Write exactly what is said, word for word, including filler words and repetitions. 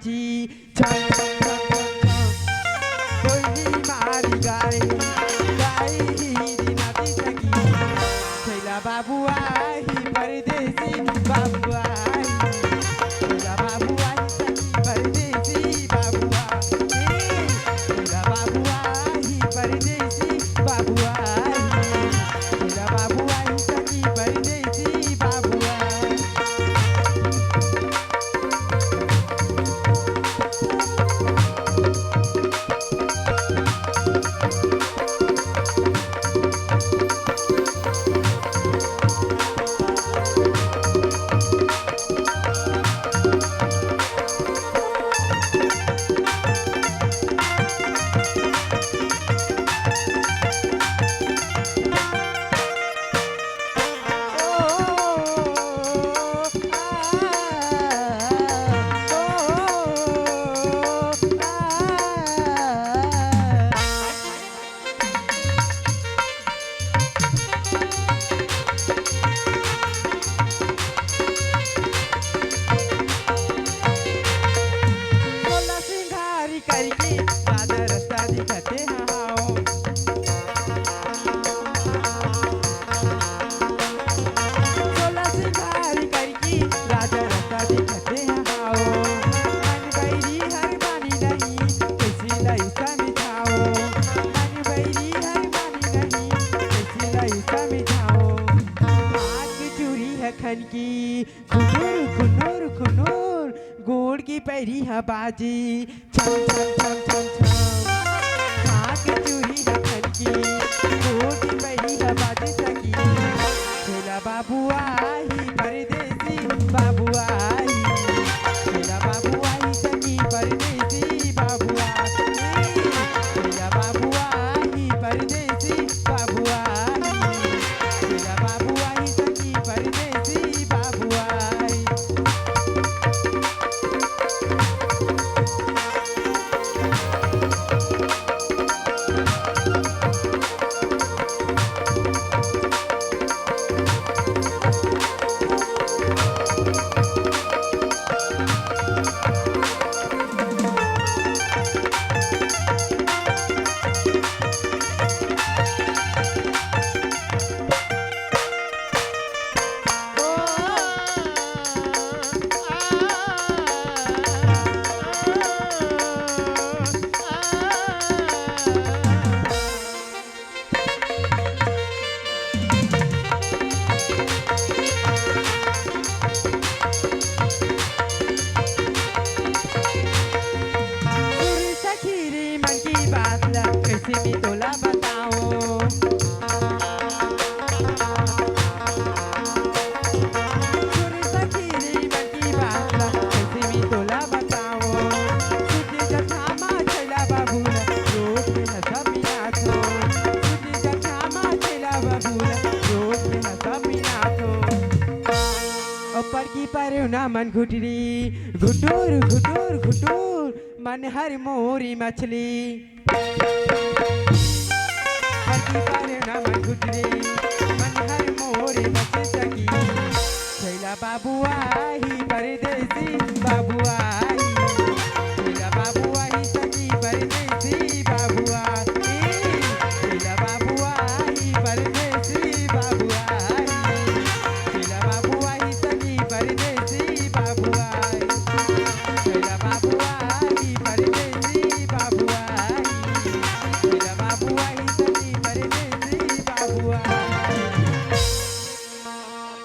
जी, छम, छम, छम, छम, छम। कोयली मारी गाए, गाए ही दिनाती सखी। छैला बाबू आही परदेसी बाबू आही। छैला बाबू आही सखी परदेसी बाबू आही। छैला बाबू आही परदेसी बाबू आही। छैला बाबू आही सखी परदेसी बाबू आही। सोला सिंगारी करके राजा रस्ता दिखते हाओ। सोला सिंगारी करके राजा रस्ता दिखते हाओ। मन बैरी हर मानी नहीं, कैसी लाई समझाओ। मन बैरी हर मानी नहीं, कैसी लाई समझाओ। हाथ की चूड़ी है खन की, खुनुर, खुनुर, खुनुर, गोड़ की पैरी ह बाजी, छम, छम, छम, छम, छम। हाथ की चूड़ी ह खन की, गोड़ की पैरी ह बाजी सखी। छोला बाबू आही, परदेसी बाबू आही। छोला बाबू आही सखी, परदेसी बाबू आही। छोला बाबू आही, परदेसी बाबू आही। छोला बाबू आही सखी, परदेसी बाबू आही। सखी रे मन की बात ला कैसे मैं तोला बताओ। छोरे सखी रे मन की बात ला कैसे मैं तोला बताओ। सुते जठामा छैला बाबू ला रोज में हंसा पिनाथो। सुते जठामा छैला बाबू ला रोज में हंसा पिनाथो। ऊपर की परेवना मन घुटरी घुटुर घुटुर घुटुर। मन हर मोरी मछली। हर की परेवना मन घुटरी, मन हर मोरी मछली सखी। छैला बाबू आही, परदेसी बाबू आही।